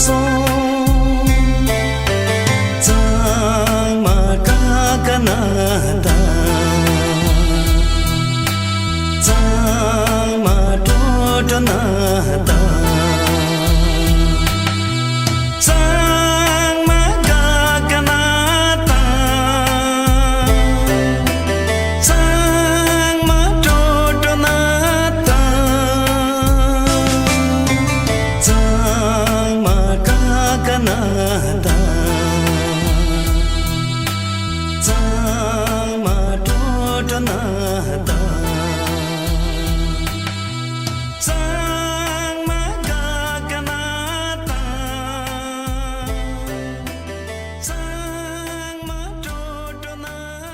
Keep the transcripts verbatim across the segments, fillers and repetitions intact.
ཚང་མ་ཀ་ཀ་ན་ད། ཚང་མ་ཀྲོ་ཀྲོ་ན་ད། ཚང་མ་ཀ་ཀ་ན་ད། ཚང་མ་ཀྲོ་ཀྲོ་ན་ད། ཚང་མ་ཀ་ཀ་ན་ད། ཚང་མ་ཀྲོ་ཀྲོ་ན་ད། ཚང་མ་ཀ་ཀ་ན་ད། ཚང་མ་ཀྲོ་ཀྲོ་ན་ད།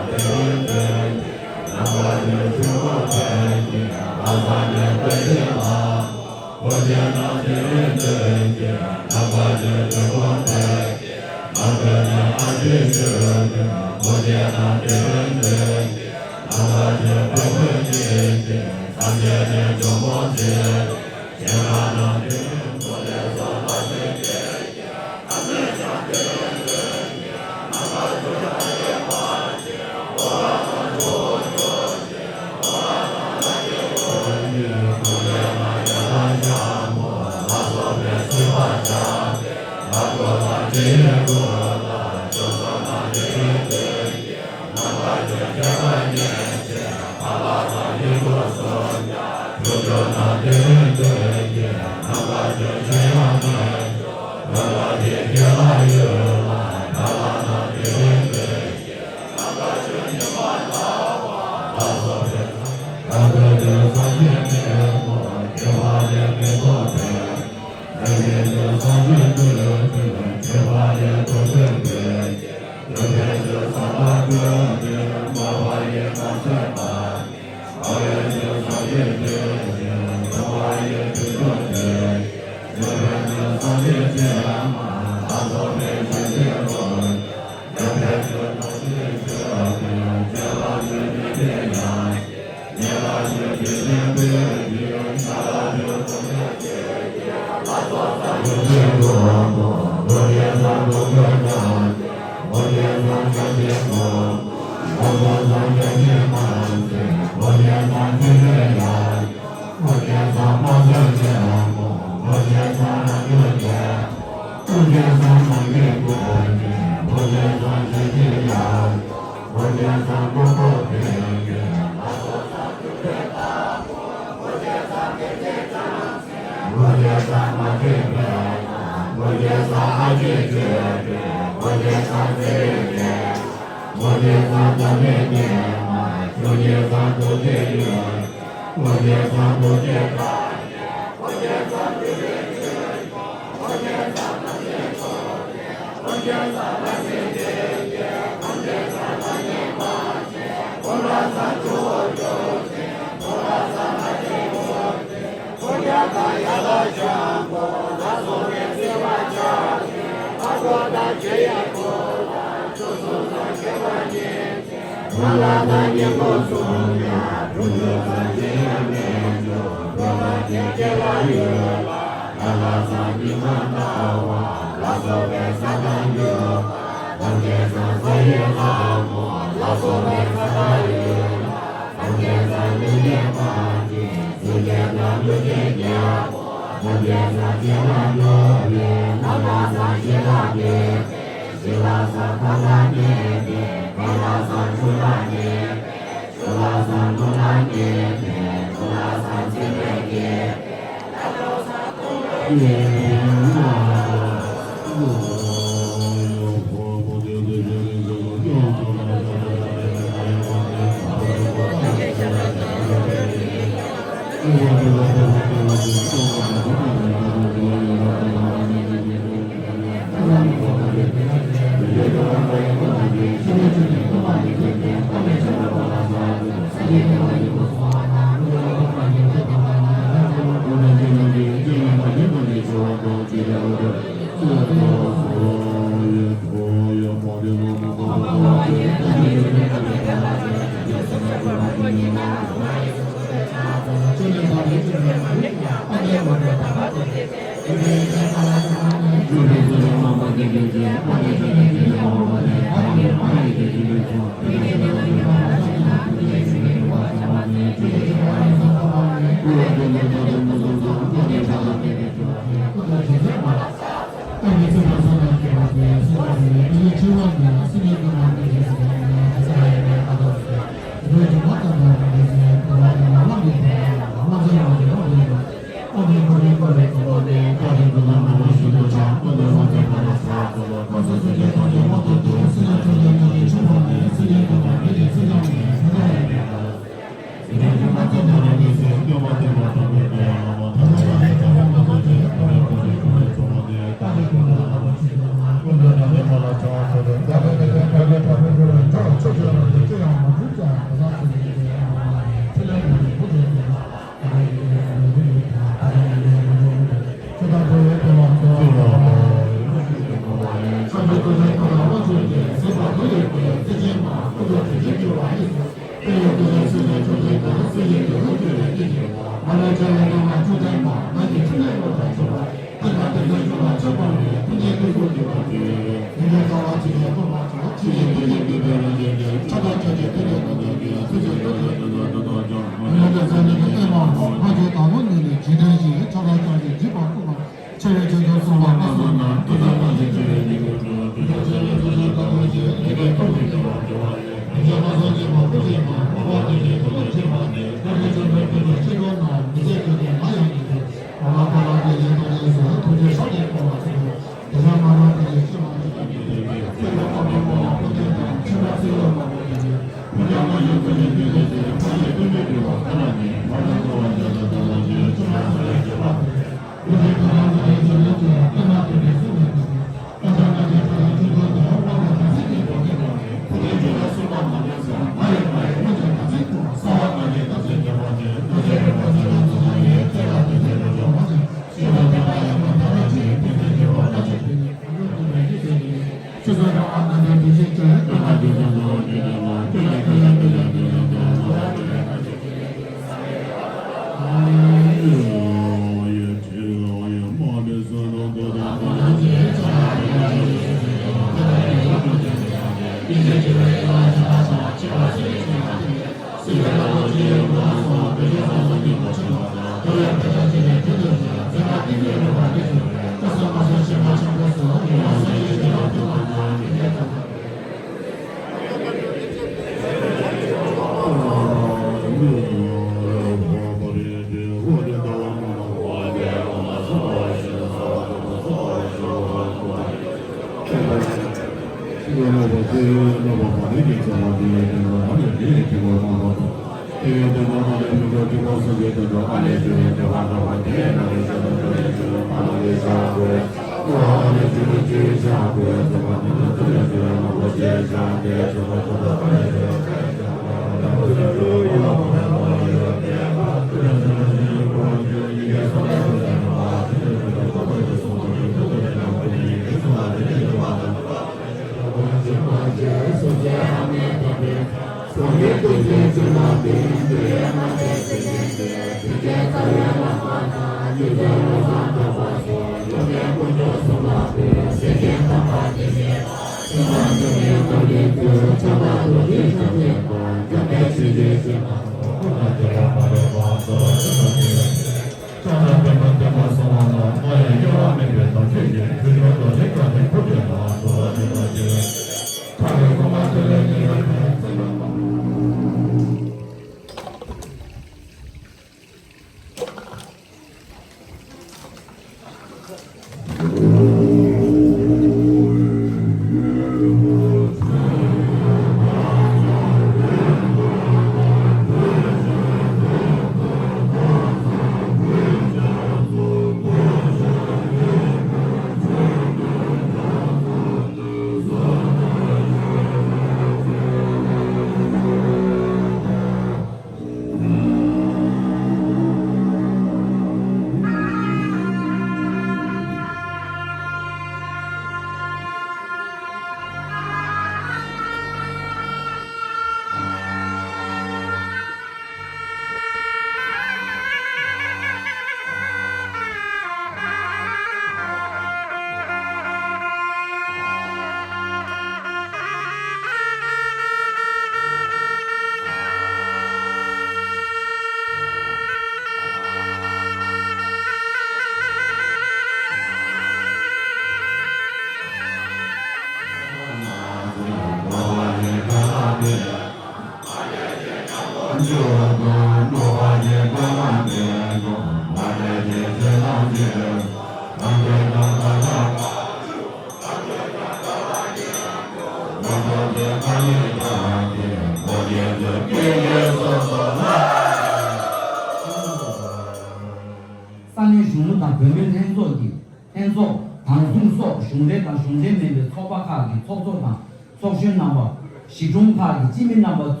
ས་གནས་གཞོན་ནུ་དང་བུད་མེད་ལྷན་ཚོགས་ཀྱིས། ལྷན་ཚོགས། དྭངས་སུང་སོགས་གཞུང་འབྲེལ་དང་གཞུང་འབྲེལ་མིན་པའི་ཚོགས་པ་ཁག་གི་ཚོགས་གཙོ་དང་ཚོགས་གཞོན་རྣམ་པ། གཞིས་གྲོང་ཁག་གི་སྤྱི་མི་རྣམ་པ་གཙོས་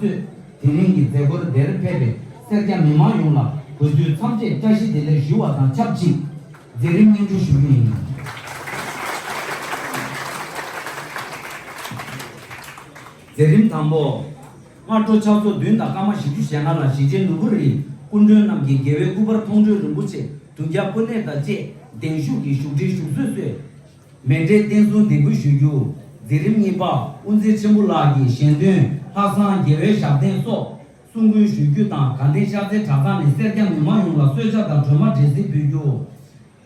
དེ་རིང་གི་མཛད་སྒོར་འདིར་ཕེབས་པའི་སེར་སྐྱ་མི་མང་ཡོངས་ལ་གུས་འདུད་འཚམས་བཅད་བཀྲ་ཤིས་བདེ་ལེགས་ཞུ་བ་དང་ཆབས་ཅིག་མཛད་རིམ་སྙན་སྒྲོན་ཞུ་རྒྱུ་ཡིན། མཛད་རིམ་དང་པོ། སྔ་དྲོ་ཕྱག་ཚོད་བདུན་དང་སྐར་མ་བཞི་བཅུ་ཞེ་ལྔ་ལ་གཞིས་བྱེས་ནོར་བུ་རིའི་སྐུ་མགྲོན་རྣམས་ཀྱིས་རྒྱལ་བའི་སྐུ་པར་མཐོང་གྲོལ་རིན་པོ་ཆེ་དུང་རྒྱ་སྐུ་གནས་དང་བཅས་གདན་ཞུགས་ཀྱིས་བཞུགས་ཁྲིའི་བཞུགས་གསོལ་གསོལ། མཎྜལ་རྟེན་གསུམ་འདེགས་འབུལ་ཞུ་རྒྱུ། མཛད་རིམ་གཉིས་པ། དབུ་མཛད་ཆེན་པོ་ལགས་ཀྱིས་ཞལ་འདོན། ལྷག་བསམ་རྒྱལ་བའི་ཞབས་བརྟན་སོགས་གསུང་མགུར་ཞུ་རྒྱུ་དང་། དགའ་ལྡན་ཤར་རྩེ་གྲྭ་ཚང་ནས་སེར་སྐྱ་མི་མང་ཡོངས་ལ་གསོལ་ཇ་དང་སྒྲོལ་མ་འབྲས་སིལ་ཕུལ་རྒྱུ།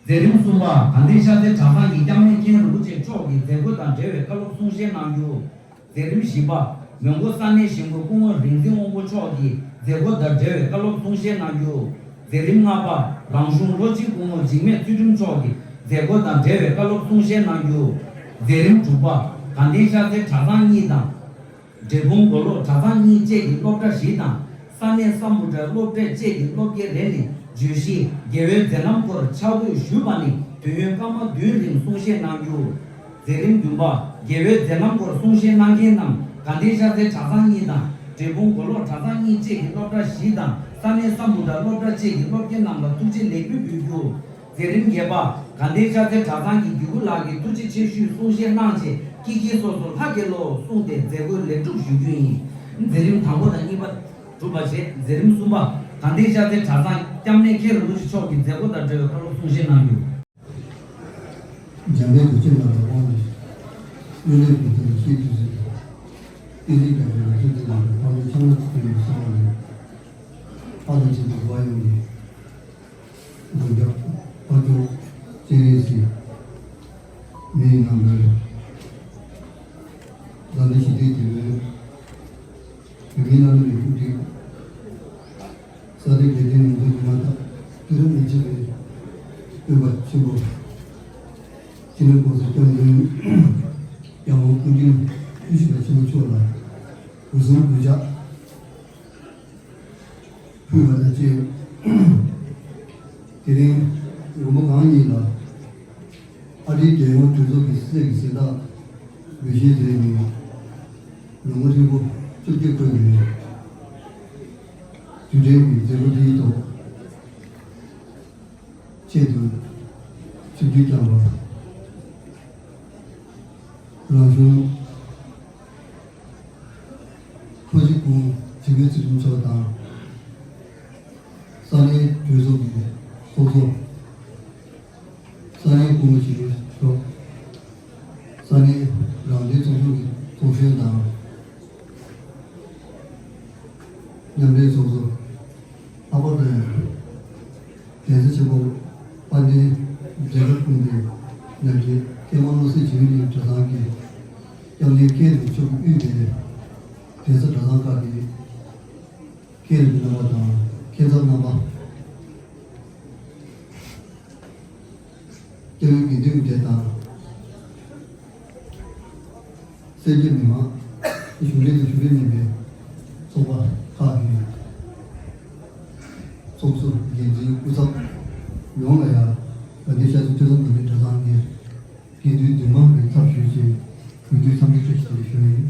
མཛད་རིམ་གསུམ་པ། དགའ་ལྡན་ཤར་རྩེ་གྲྭ་ཚང་གི་སྐྱབས་གནས་མཁན་རིན་པོ་ཆེ་མཆོག་གིས་མཛད་སྒོ་དང་འབྲེལ་བའི་བཀའ་སློབ་གསུང་བཤད་གནང་རྒྱུ། མཛད་རིམ་བཞི་པ། མོན་གྷོ་ས་གནས་གཞིས་འགོ་སྐུ་ངོ་རིག་འཛིན་དབང་པོ་མཆོག་གིས་མཛད་སྒོ་དང་འབྲེལ་བའི་བཀའ་སློབ་གསུང་བཤད་གནང་རྒྱུ། མཛད་རིམ་ལྔ་པ། རང་གཞུང་ལྷོ་སྤྱི་སྐུ་ངོ་འཇིགས་མེད་ཚུལ་ཁྲིམས་མཆོག་གིས་མཛད་སྒོ་དང་འབྲེལ་བའི་བཀའ་སློབ་གསུང་བཤད་གནང་རྒྱུ། མཛད་རིམ་དྲུག་པ། དགའ་ལྡན་ཤར་རྩེ་གྲྭ་ཚང་གཉིས་དང་། འབྲས་སྤུངས་མགོ་ལོག་གྲྭ་ཚང་གཉིས་བཅས་ཀྱི་སློབ་གྲྭ་བཞི་དང་། ས་གནས་སམ་བྷོ་ཊ་སློབ་གྲྭ་བཅས་ཀྱི་སློབ་དགེ་རེ་ནས་བརྗོད་གཞི་རྒྱལ་བའི་མཛད་རྣམ་སྐོར་ཕྱག་འགོད་ཞུས་པ་ནས་དུས་ཡུན་སྐར་མ་བདུན་རིང་གསུང་བཤད་གནང་རྒྱུ། མཛད་རིམ་བདུན་པ། རྒྱལ་བའི་མཛད་རྣམ་སྐོར་གསུང་བཤད་གནང་མཁན་རྣམས་དགའ་ལྡན་ཤར་རྩེ་གྲྭ་ཚང་གཉིས་དང་། འབྲས་སྤུངས་མགོ་ལོག་གྲྭ་ཚང་གཉིས་བཅས་ཀྱི་སློབ་གྲྭ་བཞི་དང་། ས་གནས་སམ་བྷོ་ཊ་སློབ་གྲྭ་བཅས་ཀྱི་སློབ་དགེ་རྣམས་ལ་ཐུགས་རྗེ་ལེགས་འབུལ་འབུལ་རྒྱུ། མཛད་རིམ་བརྒྱད་པ། དགའ་ལྡན་ཤར་རྩེ་གྲྭ་ཚང་གི་དགེ་བསྐོས་ལགས་ཀྱིས་ཐུགས་རྗེ་ཆེ་ཞུའི་གསུང་བཤད་གནང་རྗེས་ཀྱི་ཀྱི་སོ་སོ་ལྷ་དགེ་སློང་གསུངས་ཏེ་མཛད་སྒོའི་ལེགས་གྲུབ་ཞུ་རྒྱུ་ཡིན། མཛད་རིམ་དང་པོ་དང་གཉིས་པ་གྲུབ་པ་བྱས། མཛད་རིམ་གསུམ་པ། དགའ་ལྡན་ཤར་རྩེ་གྲྭ་ཚང་སྐྱབས་གནས་མཁན་རིན་པོ་ཆེ་མཆོག་གིས་མཛད་སྒོ་དང་འབྲེལ་བའི་བཀའ་སློབ་གསུང་བཤད་གནང་རྒྱུ། འཇམ་དཔལ་རྡོ་རྗེ་ལ་དབང་ནས། གནས་ལུགས་ཀྱི་དོན་ཤེས་དུས་སུ། ཏིང་འཛིན་རྒྱ་མཚོའི་ལ་ཚོད་དེ་ལ་དཔལ་ལྡན་ཕྱག་ན་ཚུད་པའི་གསང་བ་ལས། ཕ་དང་མཆེད་དུ་བ་ཡོང་གི། དགོན་པ་ཕ་སྐྱོང་སྤྱན་རས་གཟིགས། མིའི་ནང་ལོས། ལ་ནི་ཞི་བདེའི་དེད་དཔོན། བོད་མིའི་བླ་ན་མེད་པའི་དབུ་ཁྲིད། ས་སྟེང་རྒྱལ་བསྟན་ནང་དོན་གྱི་མ་དག་དུས་རབས་ཉེར་གཅིག་པའི་སྟོན་པ་ཆེན་པོ། སྤྱི་ནོར་༸གོང་ས་༸སྐྱབས་མགོན་རྒྱལ་དབང་སྐུ་ཕྲེང་བཅུ་བཞི་པ་ཆེན་པོ་མཆོག་ལ་གུས་གསུང་གུས་ཕྱག་ཕུལ་བ་དང་བཅས། དེ་རིང་དགོན་པ་གང་ཉིད་ལ་ཨ་རིའི་རྒྱལ་ཡོངས་གྲོས་ཚོགས་ཀྱི་སྲིད་ཀྱི་གཟེངས་རྟགས་འབུལ་བཞེས་མཛད་ནས་ལོ་ངོ་ཧྲིལ་པོ་བཅོ་བརྒྱད་འཁོར་བའི་དུས་དྲན་གྱི་མཛད་སྒོ་འདིའི་ཐོག་ཆེད་དུ་ཆིབས་བསྒྱུར་བསྐྱངས་པ། རང་གཞུང་ལྷོ་སྤྱི་སྐུ་ངོ་འཇིགས་མེད་ཚུལ་ཁྲིམས་མཆོག་དང་ ས་གནས་གྲོས་ཚོགས་ཀྱི་ཚོགས་གཙོ། ས་གནས་སྐུ་ངོ་ཞིག་ལ་ཞོག་ས་གནས་རང་བདེན་ཚོགས་ཆུང་གི་ཚོགས་གཞོན་དང་། མཉམ་འབྲེལ་ཚོགས་གཙོ། ལྷག་པར་དུ་གདན་ས་ཆེན་པོ་དཔལ་ལྡན་རྒྱ་གར་ཀུན་གྱི་ཉམས་ཞིབ་མཁས་དབང་བློ་གསལ་འཇིགས་མེད་གླིང་གྲྭ་ཚང་གི་སྐྱབས་གནས་མཁན་རིན་མཆོག་དབུས་པའི་གདན་ས་གྲྭ་ཚང་ཁག་གི་མཁན་རིན་པོ་རྣམ་པ་དང་མཁན་ཚབ་རྣམ་པ། སྐྱབས་ཡུལ་དགེ་འདུན་སྡེ་དང་། སེར་སྐྱ་མི་མང་། གཞུང་འབྲེལ་དང་གཞུང་འབྲེལ་མིན་པའི་ཚོགས་པ་ཁག་གི་ཚོགས་གཙོ་འགན་འཛིན་སྐུ་ཚབ་ཡོངས་ལ་ཡང་དགའ་ལྡན་ཤར་རྩེ་ཐོས་བསམ་སྒྲུབ་པའི་གྲྭ་ཚང་གི་དགེ་འདུན་འདུས་མང་གི་ཚབ་ཞུས་ཏེ་གུས་འདུད་འཚམས་འདྲི་བཀྲ་ཤིས་བདེ་ལེགས་ཞུ་ཡི།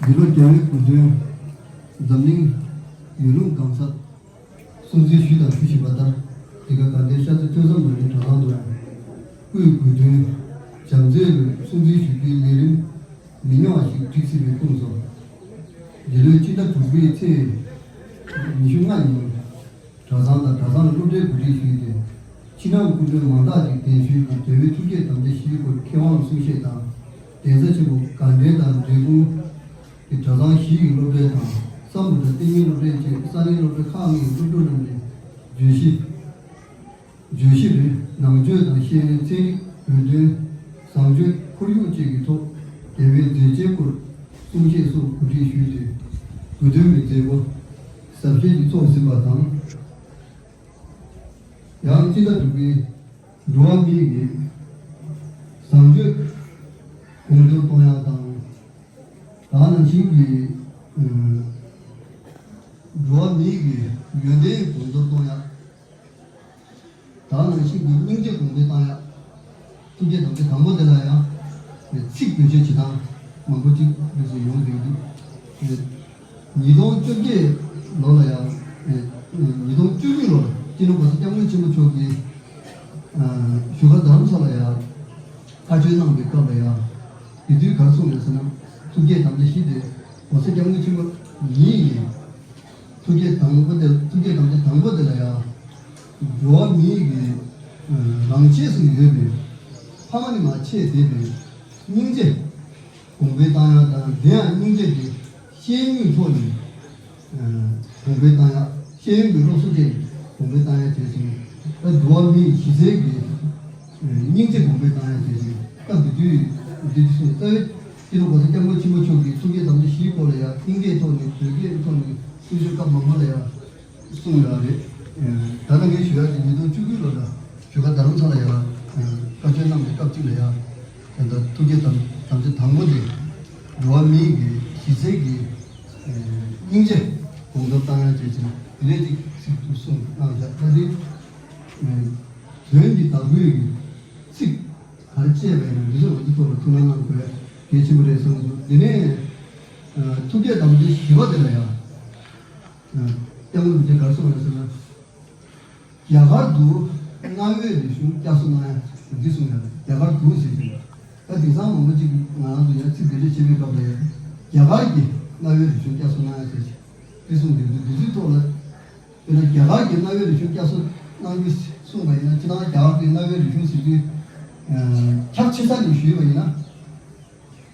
འདི་ལོ་རྒྱལ་བའི་དགུང་སྟོན་འཛམ་གླིང་ཡུལ་ལུང་གང་སར་སྲུང་བརྩི་ཞུས་དང་ཞུ་བཞིན་པ་ལྟར། འདི་ག་དགའ་ལྡན་ཤར་རྩེ་ཐོས་བསམ་སྒྲུབ་པའི་གྲྭ་ཚང་དུ་སྐུའི་དགུང་སྟོན་བྱམས་བརྩེའི་སྲུང་བརྩི་ཞུ་རྒྱུའི་ལས་རིམ་མི་ཉུང་བ་ཞིག་བསྒྲིགས་ཟིན་པའི་ཁུངས་སོ། འདི་ལོའི་སྤྱི་ཟླ་དྲུག་པའི་ཚེས་ཉི་ཤུ་ལྔ་ཉིན། གྲྭ་ཚང་དང་གྲྭ་ཚང་ལ་སློབ་གྲྭའི་གོ་སྒྲིག་ཞུས་ཏེ། ཕྱི་ནང་སྐུ་མགྲོན་མང་དག་ཅིག་གདན་ཞུས་ཀྱིས་རྒྱལ་བའི་ཐུགས་བསྐྱེད་དམ་བཅའ་བཞིའི་སྐོར་མཁས་དབང་ལ་གསུང་བཤད་དང་། གདན་ས་ཆེན་པོ་དགའ་ལྡན་དང་འབྲས་སྤུངས་ཀྱི་གྲྭ་ཚང་བཞི་ཡི་སློབ་གྲྭའི་དང་སམ་བྷོ་ཊ་གཏན་ཉིན་སློབ་གྲྭའི་བཅས་ས་གནས་སློབ་གྲྭ་ཁག་ལྔའི་སློབ་ཕྲུག་རྣམས་ནས་བརྗོད་གཞི། བརྗོད་གཞི་རེད། ནང་ཆོས་དང་ཤེས་ཡོན་ཚན་རིག་བོད་དོན། བཟང་སྤྱོད་ཁོར་ཡུག་བཅས་ཀྱི་ཐོག་རྒྱལ་བའི་མཛད་རྗེས་སྐོར་གསུང་བཤད་སོགས་གོ་སྒྲིག་ཞུས་ཏེ། དགུང་སྟོན་གྱི་མཛད་སྒོ་གཟབ་རྒྱས་ཀྱིས་ཚོགས་ཟིན་པ་དང་། ཡང་སྤྱི་ཟླ་དྲུག་པའི་འགྲོ་བ་མིའི་གི་བཟང་སྤྱོད་གོང་མཐོར་གཏོང་ཡག་དང་། དེ་ནང་བཞིན་གྱི་འགྲོ་བ་མིའི་གི་ཡོན་ཏན་གོང་མཐོར་གཏོང་ཡག་དེ་ནང་བཞིན་གྱི་སྙིང་རྗེ་གོང་འཕེལ་བཏང་ཡག་ཐུགས་བསྐྱེད་དམ་བཅའ་དང་པོ་དེ་ལ་ཡང་ཚིག་བེད་སྤྱོད་བྱེད་སྟངས་མང་པོ་ཅིག་འདུག་སེ་ཡོང་བསྡད་འདུག་ཉིས་སྟོང་བཅོ་བརྒྱད་ལོ་ལ་ཡང་། ཉིས་སྟོང་བཅུ་གཉིས་ལོར་སྤྱི་ནོར་༸གོང་ས་༸སྐྱབས་མགོན་ཆེན་པོ་མཆོག་གིས་བཞུགས་སྒར་རྡ་རམ་ས་ལ་ཡང་བཀའ་ཆོས་གནང་བའི་སྐབས་ལ་ཡང་། དེ་དུས་ག་རེ་གསུངས་ཡོད་ཟེར་ན། ཐུགས་བསྐྱེད་དམ་བཅའ་བཞི་དེ་༸གོང་ས་༸སྐྱབས་མགོན་ཆེན་པོ་ཉིད་ཡིན། ཐུགས་བསྐྱེད་དང་པོ་དེ། ཐུགས་བསྐྱེད་དམ་བཅའ་དང་པོ་དེ་ལ་ཡང་། འགྲོ་བ་མིའི་གི་རང་ཆས་སུ་ཡོད་པའི་ཕ་མ་ནས་མར་མཆེད་བསྡད་པའི་སྙིང་རྗེ་གོང་འཕེལ་བཏང་ཡག་དང་། དེ་ཡང་སྙིང་རྗེ་དེ་ཤེས་ཡོན་གྱི་ཐོག་ནས་གོང་འཕེལ་བཏང་ཡག་ཤེས་ཡོན་གྱི་སློབ་གསོ་བཅས་གོང་འཕེལ་བཏང་ཡག་བྱས་ཤིང་། ད་འགྲོ་བ་མིའི་གཞི་རྩའི་གི་སྙིང་རྗེ་གོང་འཕེལ་བཏང་ཡག་བྱས་ཤིང་། སྐབས་དེ་དུས་འདི་འདི་གསུངས། རྩ་བའི་སྤྱི་ནོར་༸གོང་ས་༸སྐྱབས་མགོན་ཆེན་པོ་མཆོག་གིས་ཐུགས་བསྐྱེད་དམ་བཅའ་བཞིའི་སྐོར་ལ་ཡང་སྙིང་རྗེའི་ཐོག་ནས། བོད་སྐད་ཐོག་ནས་གསུང་ཆོས་སྐབས་མང་པོ་ལ་ཡང་གསུངས་ཡོད་རེད། ད་ལྟ་ངས་ཞུ་ཡག་དེ་ཉིས་སྟོང་བཅུ་དགུ་ལོ་ལ་བཞུགས་སྒར་རྡ་རམ་ས་ལ་ཡང་བཀའ་ཆོས་གནང་བའི་སྐབས་གཅིག་ལ་ཡང་། ད་ལྟ་ཐུགས་བསྐྱེད་དམ་དམ་བཅའ་དང་པོ་དེ་འགྲོ་བ་མིའི་གི་གཞི་རྩའི་གི་སྙིང་རྗེ་གོང་མཐོར་བཏང་ཡག་བྱས་ཤིང་། དེ་ནས་ཅིག་ཚིག་ཏུ་གསུངས་གནང་བཞག་ད་དེ་དོན་གྱི་བདག་པོའི་གི་ཚིག་ག་རེ་བཅད་པ་ཡིན་ན། འདི་ཚོ་ང་ཚོ་ཐོག་ལ་ཐུགས་སྣང་གནང་དགོས་གལ་ཆེན་པོ་རེད་བསམ་གྱི་འདུག་དེ་ནས་ཐུགས་བསྐྱེད་དམ་བཅའ་བཞི་པ་དེ་ལ་ཡང་། སྐྱབས་མགོན་རིན་པོ་ཆེས་ག་རེ་གསུངས་ཡོད་ཟེར་ན། རྒྱ་གར་དུ་གནའ་བོའི་རིག་གཞུང་བསྐྱར་གསོ་གནང་ཡག་འདི་གསུངས་ཡོད་རེད། རྒྱ་གར་དུ་ཟེར་གྱི་འདུག་ད་དེང་སང་མང་པོ་ཅིག་ང་རང་ཚོ་ཡང་ཚིག་འགྲེལ་བཤད་བྱེད་པའི་སྐབས་ལ་ཡང་རྒྱ་གར་གྱི་གནའ་བོའི་རིག་གཞུང་བསྐྱར་གསོ་གནང་ཡག་ཟེར་གྱི་འདི་གསུངས་འདུག་འདི་ཚོའི་ཐོག་ལ། དཔེར་ན་རྒྱ་གར་གྱི་གནའ་བོའི་རིག་གཞུང་བསྐྱར་གསོ་གནང་རྒྱུ་གསུངས་པ་ཡིན་ན། སྤྱིར་བཏང་རྒྱ་གར་གྱི་གནའ་བོའི་རིག་གཞུང་ཟེར་དུས་ཁྱབ་ཆེ་ས་ནས་ཞུས་པ་ཡིན་ན།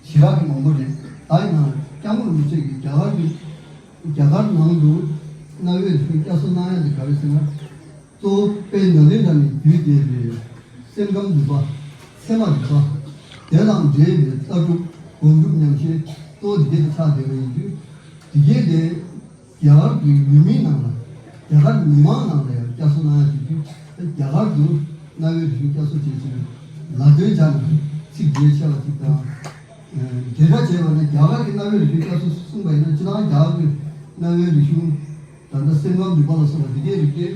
ཞེ་དྲག་གི་མང་པོ་རེད། ད་ཡིན་ནའང་སྐྱབས་མགོན་རིན་པོ་ཆེ་གིས་རྒྱ་གར་གྱི་རྒྱ་གར་ནང་དུ་གནའ་བོའི་རིག་གཞུང་བསྐྱར་གསོ་གནང་ཡག་དེ་ག་རེ་ཟེར་ན། གཙོ་བོ་དཔལ་ནཱ་ལེནྡྲ་ནས་བརྒྱུད་བསྡད་པའི་སེམས་ཁམས་རིག་པ། ཚད་མ་རིག་པ། དེ་དང་འབྲེལ་བའི་ལྟ་གྲུབ་སྒོམ་སྒྲུབ་ཉམས་བཞེས་གཙོ་བོ་འདི་གས་དེ་ཆགས་བསྡད་པ་ཡིན་དུས། འདི་གས་དེ་རྒྱ་གར་གྱི་ཡུལ་མིའི་ནང་ལ། རྒྱ་གར་མི་མང་ནང་ལ་ཡང་བསྐྱར་གསོ་གནང་ཡག་བྱེད་དུས། རྒྱ་གར་དུ་གནའ་བོའི་རིག་གཞུང་བསྐྱར་གསོ་བྱེད་ཕྱིར་ལ་དོན་སྦྱར་ནས་ཚིག་གལ་ཆེ་བ་ཅིག་དང་། འབྲེལ་སྒྲ་བྱས་པ་ན། རྒྱ་གར་གྱི་གནའ་བོའི་རིག་གཞུང་བསྐྱར་གསོ་གསུངས་པ་ཡིན་ན། སྤྱིར་བཏང་རྒྱ་གར་གྱི་གནའ་བོའི་རིག་གཞུང་། ད་ལྟ་སེམས་ཁམས་རིག་པ་ལ་སོགས་པ་འདི་གའི་རིགས་དེ།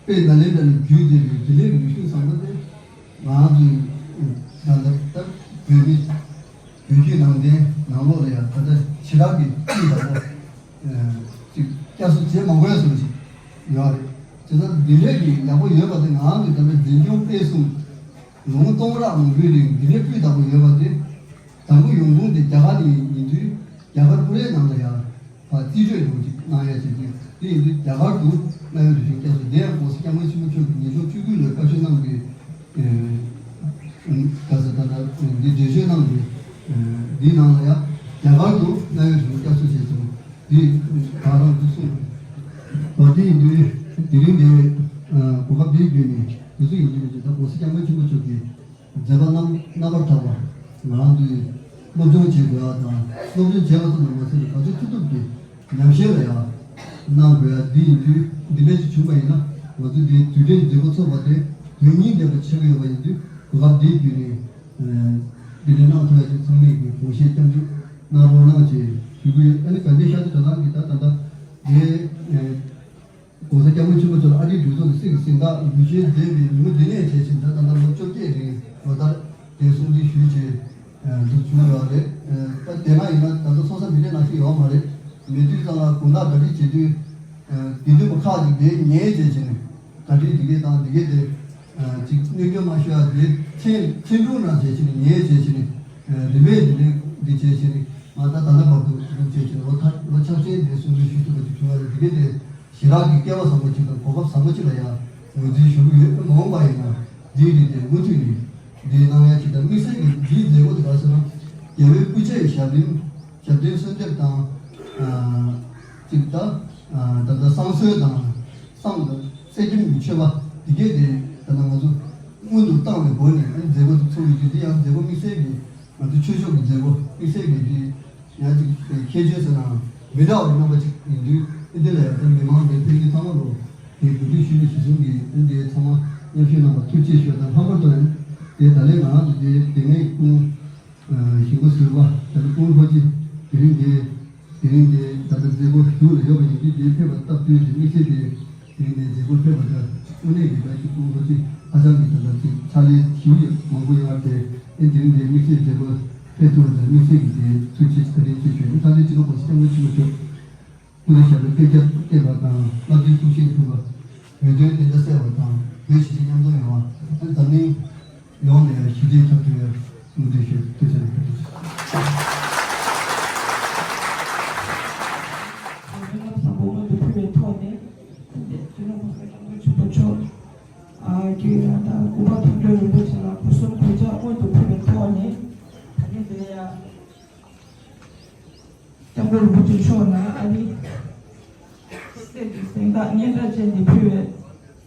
དཔལ་ནཱ་ལེནྡྲ་ནས་བརྒྱུད་བསྡད་པའི་དེ་འདྲའི་རིག་གཞུང་བཟང་པོ་དེ་ང་ཚོའི་ད་ལྟ་ད་བོད་མི་བོད་བརྒྱུད་ནང་བསྟན་ནང་ལོགས་ལ་ཡང་ད་ལྟ་ཞེ་དྲག་གི་སྤུས་དག་པོ་ཅིག་བསྐྱར་གསོ་བྱེད་མ་དགོས་བཟོ་འདྲ་ཞིག་ཡོད་རེད། བྱས་ཙང་འདི་འདྲའི་གི་ཡག་པོ་ཡོད་པ་དེ། ང་ཚོས་ད་ལྟ་འཛིན་སྐྱོང་སྤེལ་གསུམ་ལོ་ངོ་སྟོང་ཕྲག་མང་པོའི་རིང་འདི་འདྲའི་སྤུས་དག་པོ་ཡོད་པ་དེ། དང་པོ་ཡོང་ཁུངས་དེ་རྒྱ་གར་ནས་ཡིན་དུས། རྒྱ་གར་ཀུ་རེ་ནང་ལ་ཡང་ཕར་རྩིས་སྤྲོད་ཡོང་ཅིག་གནང་ཡ་བྱེད་དུས། དེ་ཡིན་དུས་རྒྱ་གར་དུ་རྣམ་གཡེང་རིག་གཞུང་བསྐྱར་གསོ་དེ་ཡང་༸གོང་ས་༸སྐྱབས་མགོན་ཆེན་པོ་མཆོག་གིས་ཉིས་སྟོང་བཅུ་དགུ་ལོའི་བཀའ་ཆོས་གནང་བའི། ཨ་ག་ས་ད་ལྟ་འདི་འགྲེལ་བརྗོད་གནང་བའི། ཨ་འདི་ནང་ལ་ཡང་རྒྱ་གར་དུ་རྣམ་གཡེང་རིག་གཞུང་བསྐྱར་གསོ་བྱས་སོང་། འདི་ག་རང་དུ་གསུངས། ད་དེ་ཡིན་དུས་དེ་རིང་འདི་ཨ་གོ་སྐབས་འདི་བརྒྱུད་ནས་དུས་ཚོད་ཡིན་དུས་ནས་ད་༸གོང་ས་༸སྐྱབས་མགོན་ཆེན་པོ་མཆོག་གིས། མཛད་པ་རྣམ་རྣམ་པར་དག་པ། ང་རང་ཚོས་སློབ་སྦྱོང་བྱེད་དགོས་ཡ་དང་། སློབ་སྦྱོང་བྱས་པ་ཙམ་དུ་མ་ཟད་ནས་ག་ཚོད་ཐུབ་ཐུབ་ཀྱིས་ཉམས་ཞིབ་ལ་ཡང་གནང་དགོས་ཡ། འདི་ཡིན་དུས་འདི་འདྲ་ཅིག་བྱུང་བ་ཡིན་ན། ང་ཚོས་འདིའི་དུས་དྲན་མཛད་སྒོ་ཚོགས་པ་དེ་དོན་སྙིང་ལྡན་པ་ཆགས་ཀྱི་ཡོད་པ་ཡིན་དུས། གོ་སྐབས་འདིའི་བརྒྱུད་ནས་ཨ་འདི་འདྲ་གནང་ཐུབ་ཡ་ཅིག་ཚང་མས་ཀྱི་དགོངས་བཞེས་སྐྱབས་འཇུག་གནང་རོགས་གནང་ཞེས་ཞུ་གི་ཡོད། ཨ་ནི་ག་འདྲའི་ཤར་དུ་གྲྭ་ཚང་གི་ད་ད་ལྟ་འདི་ཨ། ༸གོང་ས་༸སྐྱབས་མགོན་ཆེན་པོ་མཆོག་ལ་ཨ་རིའི་གྲོས་ཚོགས་ཀྱི་སྲིད་ཀྱི་གཟེངས་རྟགས་འབུལ་བཞེས་མཛད་པའི་ཉིན་མོ་འདི་ནས་བྱས་ཤིང་། ད་ད་ལྟ་ལོ་བཅོ་བརྒྱད་རིང་ལོ་ལྟར་དེ་སྲུང་བརྩི་ཞུས་བྱས་འདུག་བྱུང་ཡོད་རེད། ད་དེ་སྔ་ཡིན་ན་ད་ལྟ་ཚོགས་བསགས་མི་ལས་ནང་བཞིན་ཡོད་མ་རེད། མེད་དུས་ཙམ་ལ་དགོང་དག་གྲ་སྒྲིག་བྱེད་དུས། དགེ་འདུན་པ་ཁག་ཅིག་དེ་ཉལ་བྱས་བྱས་ནས་གྲ་སྒྲིག་འདི་གས་དང་འདི་གས་དེ། ཅིག་གནོད་སྐྱོན་མ་ཞུ་ཡ་དེ་ཚེ་ཚེ་འབྲུ་ན་བྱས་བྱས་ནས་ཉལ་བྱས་བྱས་ནས། རིམ་པས་འདི་ནས་འདི་བྱས་བྱས་ནས་ང་ད་ད་ལྟ་བར་དུ་འདུག་བྱས་བྱས་ནས་ལོ་ཐ་ལོ་ཆ་ཤས་འདི་སྲུང་བརྩི་ཞུ་ཐུབ་པ་ཅིག་བྱུང་བ་རེད། འདི་གས་དེ་ཞེ་དྲག་གི་སྐལ་བ་བཟང་པོ་ཅིག་དང་གོ་སྐབས་བཟང་པོ་ཅིག་ལ་ཡང་ངོས་འཛིན་ཞུ་གི་ཡོད། མ་འོངས་པ་ཡིན་ན་འདིའི་རིགས་དེ་མུ་མཐུད་ནས་འདི་གནང་ཡ་ཅིག་དང་། དམིགས་བསལ་གྱི་འདིའི་མཛད་སྒོ་དེ་ག་ཟེར་ན། རྒྱལ་བའི་སྐུ་ཕྱྭའི་ཞབས་རིམ། ཞབས་བརྟན་གསོལ་འདེབས་དང་། ཨ་གཅིག་ད་ཨ་ད་ལྟ་བསང་གསོལ་དང་། བསང་དང་གསེར་སྐྱེམས་ཀྱི་མཆོད་པ་འདི་གས་དེ། ད་ལྟ་ང་ཚོ་སྔོན་དུ་བཏང་བའི་སྒོ་ནས་མཛད་སྒོ་འཚོགས་ཀྱི་ཡོད། འདི་ཡང་མཛད་སྒོ་དམིགས་བསལ་གྱི་ང་ཚོ་ཆོས་ཕྱོགས་ཀྱི་མཛད་སྒོ་དམིགས་བསལ་གྱི་འདི་ཡང་ཅིག་ཁྱད་ཆོས་ཟེར་ནའང་མི་འདྲ་བའི་རྣམ་པ་ཅིག་ཡིན་དུས། འདི་ལ་ཡང་ད་མི་མང་དེ་ཕེབས་མཁན་ཚང་མ་ལོ་དེ་གུས་འདུད་ཞུས་ནས་གཞི་བཟུང་གིས་འདི་ཚང་མ་མཉམ་ཞུགས་གནང་བར་ཐུགས་རྗེ་ཆེ་ཞུ་དང་། ལྷག་པར་དུ་ཡང་དེ་ད་ལན་ང་རང་ཚོ་དེ་དེ་སྔའི་སྐུ་ངོ་ཞིང་པ་ཟུར་པ་ད་ལྟ་སྐུ་ངོ་ལྷོ་སྤྱི་དེ་རིང་དེ་དེ་རིང་དེ་ད་ལྟ་མཛད་སྒོ་གཞུག་ལ་ཡོད་པ་ཡིན་དུས། དེའི་ཕེབས་པ་སྟབས་བསྟུན་གྱི་དམིགས་བསལ་དེ་དེ་རིང་དེ་མཛད་སྒོ་ཕེབས་པ་དང་དངོས་གནས་ཀྱི་བཀའ་སྤྱི་སྐུ་ངོ་ལྷོ་སྤྱི་ཧ་ཅང་གི་ད་ལྟ་ཅིག་ཕྱག་ལས་ཞུ་ཡི་མང་པོ་ཡོད་པ་དེ། ཨེ་དེ་རིང་དེ་དམིགས་བསལ་མཛད་སྒོ་ཕེབས་ཐུབ་པ་དང་དམིགས་བསལ་གྱི་དེ་ཐུགས་རྗེ་ཆེ་བཀའ་དྲིན་ཆེ་ཞུ་ཡི། ད་ལྟའི་སྤྱི་ནོར་༸གོང་ས་༸སྐྱབས་མགོན་ཆེན་པོ་མཆོག་སྐུ་ཚེ་ཞབས་པད་བསྐལ་པ་དང་། བསླབ་བྱའི་ཐུགས་བཞེད་མཐུན་པ། བོད་དོན་བདེན་མཐའ་གསལ་བ་དང་། བོད་ཞི་བདེ་མཉམ་འཛོམས་ཡོང་བ། ཨ་འཛམ་གླིང་ཡོངས་ནས་ཞི་བདེ་ཁྱབ་ཐུབ་ཡ་སྨོན་འདུན་ཞུ། ཐུགས་རྗེ་ཆེ། བཀའ་དྲིན་ཆེ། བཀའ་དྲིན་བསམ་པོ་སྔོན་དུ་ཕུལ་བའི་ཐོག་ནས། དེ་སྤྱི་ནོར་༸གོང་ས་༸སྐྱབས་མགོན་ཆེན་པོ་མཆོག་ཨ་རྒྱུད་ཡང་དག་སྐུ་པར་མཐོང་གྲོལ་རིན་པོ་ཆེ་ལ་སྐུ་གསུང་གུས་ཕྱག་སྔོན་དུ་ཕུལ་བའི་ཐོག་ནས། ད་རིང་འདིར་ཡང་སྐྱབས་མགོན་རིན་པོ་ཆེ་མཆོག་ལ་ཨ་ནི་གསེར་གྱི་གཟེངས་རྟགས་སྙན་གྲགས་ཅན་འདི་ཕུལ་བའི་